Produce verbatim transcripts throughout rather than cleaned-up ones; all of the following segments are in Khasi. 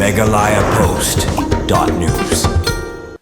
Meghalaya Post dot news.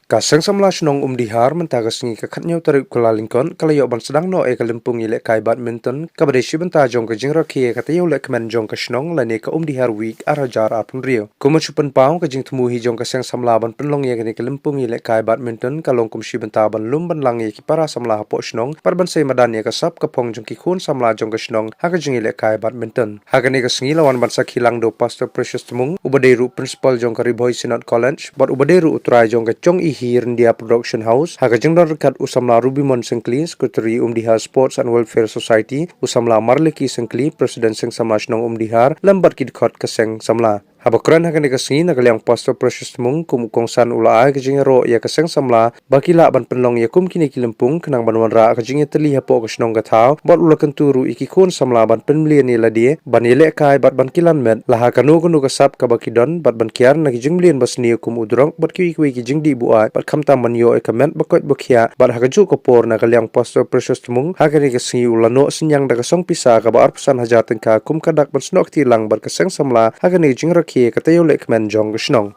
Ka Seng Samla Shnong Umdihar mynta ka sngi ka khatnyaw tarik Kyllalyngkot ka la ïoh ban sdang noh ïa ka lympung ïalehkai badminton kaba dei shi bynta jong ka jingrakhe ïa ka taïew lehkmen jong ka shnong lane ka Umdihar Week ar hajar arphew hynriew. Kum ban shu pynpaw, ka jingthmu hi jong ka Seng Samla ban pynlong ïa kane ka lympung ïalehkai badminton ka long kum shi bynta ban lum ban lang ïa ki para samla hapoh shnong bad ban sei madan ïa ka sap ka phong jong ki khun samla jong ka shnong ha ka jingïalehkai badminton. Ha kane ka sngi la wan ban sakhi lang da u Pastor Precious Tmung, uba dei ruh u Principal jong ka Ri Bhoi Synod College bad uba dei ruh u trai jong ka Chong Ihi Ryndia Production House, ha ka jingdon ryngkat u samla Rubimon Syngkli, Secretary Umdihar Sports and Welfare Society, u samla Marliki Syngkli, President Seng Samla Shnong Umdihar, lem bad ki dkhot ka Seng Samla. Haba kren ha kane ka sngi, na ka liang Pastor Precious Tmung kum u kongsan u la ai ka jingïaroh ïa ka Seng Samla ba ki lah ban pynlong ïa kum kine ki lympung khnang ban wanrah ka jingïatylli hapoh ka shnong ka thaw bad u la kyntu ruh ïa ki khun samla ban pynmlien ïa lade ban ïalehkai bad ban kilan met la ha kano kano ka sap kaba ki don bad ban kiar na ki jingmlien basniew kum u drok bad kiwei kiwei ki jingdih buaid bad khamtam ban ïoh ïa ka met ba koit ba khiah. Bad ha kajuh ka por, na ka liang Pastor Precious Tmung ha kane ka sngi u la noh synñiang da ka song pisa kaba arphew san hajar tyngka kum ka dak ban snoh kti lang bad ka Seng Samla ha kane ka jingrakhe ka taïew lehkmen jong ka shnong.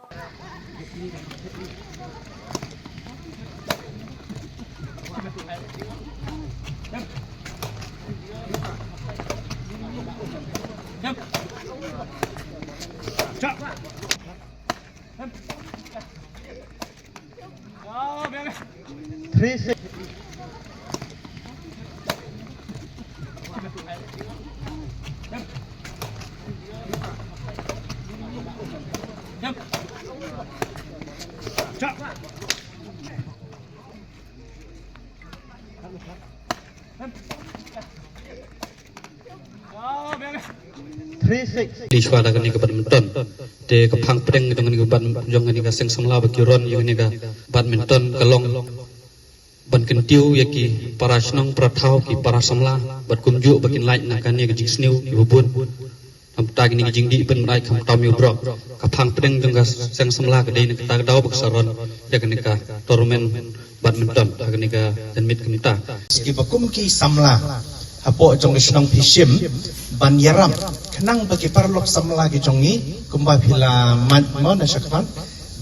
Li shwa da kane ka badminton. Te ka phang pdeng jong kane ka bad-, jong kane ka Seng Samla ba ki run ïa kane ka badminton ka long ban kyntiew ïa ki para shnong para thaw, ki para samla, bad kumjuh ba kin lait na kane ka jingsniew kiba bun. Namar kine ki jingdih pynbeit khamtam ïa u drok. Ka phang pdeng jong ka Seng Samla ka dei na kata ka daw ba ka sa run ïa kane ka tournament badminton ha kane ka janmiet kynta. Kiba kum ki samla hapoh jong ka shnong phi shim ban ïarap khnang ba ki paralok samla ki jong ngi kumba phi la mad mo na shakhmat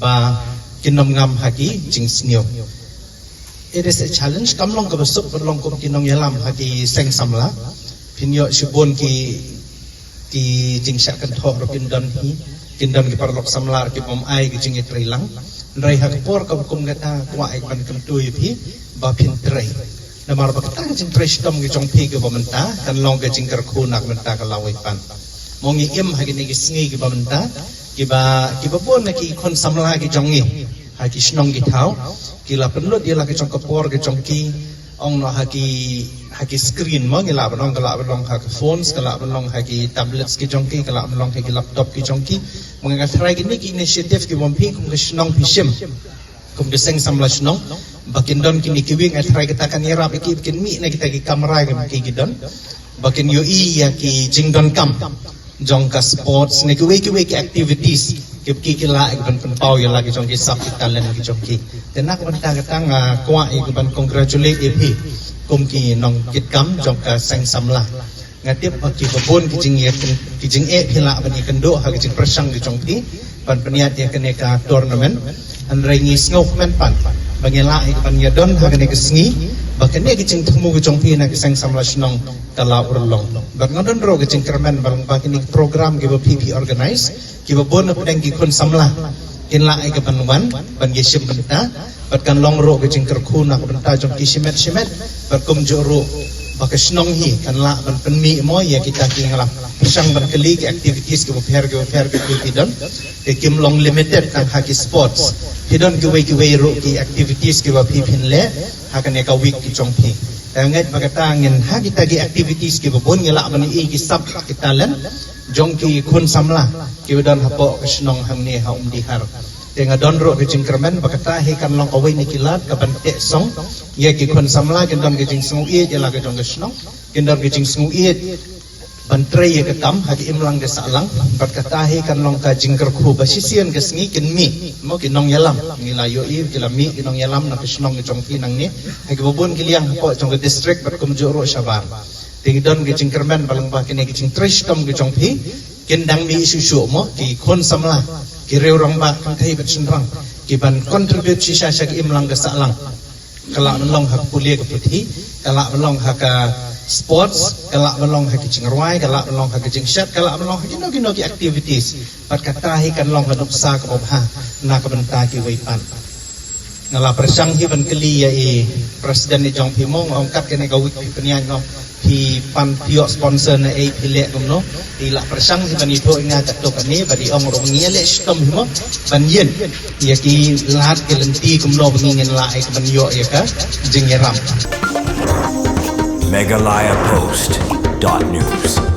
ba kin ym ngam ha ki jingsniew. It is a challenge, kam long kaba suk ban long kum ki nongïalam ha ki Seng Samla. Phin ïoh shibun ki, ki jingshah kynthoh ruh kin don hi, kin don ki paralok samla ruh ki bym ai ki jingïatreilang. Hynrei ha ka por kaba kum kata, kwah ïa ka ban kyntu ïa phi ba phin trei. Namar ba kata ka jingtrei shitom ki jong phi kiba mynta kan long ka jingkyrkhu na ka bynta ka lawei pat. Mo, ngi im ha kine ki sngi kiba mynta, kiba, kiba bun na ki khun samla ki jong ngi ha ki shnong ki thaw ki la pynlut ïa la ki jong ka por ki jong ki, ong noh ha ki, ha ki screen mo, ngi lah ban ong, ka lah ban long ha ki phones, ka lah ban long ha ki tablets ki jong ki, ka lah ban long ha ki laptop ki jong ki. Mo, nga tharai kine ki initiative kiba phi kum ka shnong phi shim, kum ka Seng Samla Shnong, ba kin don kine kiwei, nga tharai kata kan ïarap ïa ki ba kin mih na kita ki kamra ki, ki, ki don, ba kin ïohi ïa ki jingdonkam jong ka sports ne kiwei kiwei ki activities ki, ki, ki lah ïa ki ban pynpaw ïa la ki jong ki sap ki talent ki jong ki. Te na ka bynta kata nga kwah ïa ki ban congratulate ïa phi kum ki nongkitkam jong ka Seng Samla. Nga tip ba kiba bun ki jingeh, ki jingeh phi lah ban ïakynduh ha ki jingpyrshang ki jong phi ban pynïaid ïa kane ka tournament. Hynrei ngi sngewkmen pat ba ngi lah ïa ki ban ïadon ha kane ka sngi ba kane ka jingthmu ki jong phi na ka Seng Samla Shnong ka la urlong. Bad nga don ruh ka jingkyrmen ba lyngba kine ki program kiba phi, phi organize, kiba bun na pdeng ki khun samla kin lah ïa ki ban wan ban ïashim bynta, bad kan long ruh ka jingkyrkhu na ka bynta jong ki shimet shimet, bad kumjuh ruh ba ka shnong hi kan lah ban pynmih mo ïa kita ki, nga la pyrshang ban kylli ki activities kiba pher kiba pher kiba phi don. Te kim long limited tang ha ki sports, phi don kiwei kiwei ruh ki activities kiba phi phin leh ha kane ka week ki jong phi. Te nga ngeit ba kata ngin, ha kita ki activities kiba bun ngi lah ban ïohi ki sap ki talent jong ki khun samla kiba don hapoh ka shnong hangne ha Umdihar. Te nga don ruh ka jingkyrmen ba kata hi kan long kawei na ki lad kaban teh song ïa ki khun samla, kin don ka jingsngewieit ïa la ka jong ka shnong, kin don ka jingsngewieit ban trei ïa ka kam ha ka imlang ka sahlang. Bad kata hi kan long ka jingkyrkhu ba shisien ka sngi kin mih mo ki nongïalam, ngi la ïohi ki la mih ki nongïalam na ka shnong ka jong phi nangne ha kiba bun ki liang hapoh jong ka district bad kumjuh ruh shabar. Te ngi don ka jingkyrmen ba lyngba kine ki jingtrei shitom ki jong phi kin dang mih shuh shuh mo ki khun samla ki riew rangbah kynthei bad shynrang ki ban contribute shisha sha ka imlang ka sahlang. Ka lah ban long ha ka pule ka puthi, ka lah ban long ha ka sports, ka lah ban long ha ki jingrwai, ka lah ban long ha ka jingshet, ka lah ban long ha kino kino ki activities. Bad kata hi kan long ka nuksa kaba bha na ka bynta kiwei pat. Nga la pyrshang hi ban kylli ïa i president i jong phi mo, nga ong kat kane ka week phi pynïaid mo, phi pan phi ïoh sponsor na ei, phi leh kumno. I la pyrshang hi ban ïathuh ïa nga katto katne, bad i ong ruh ngi leh shitom hi mo ban ïeng ïa ki lad ki lynti kumno ba ngi ngin lah ïa ka ban ïoh ïa ka jingïaram. Meghalaya Post dot news.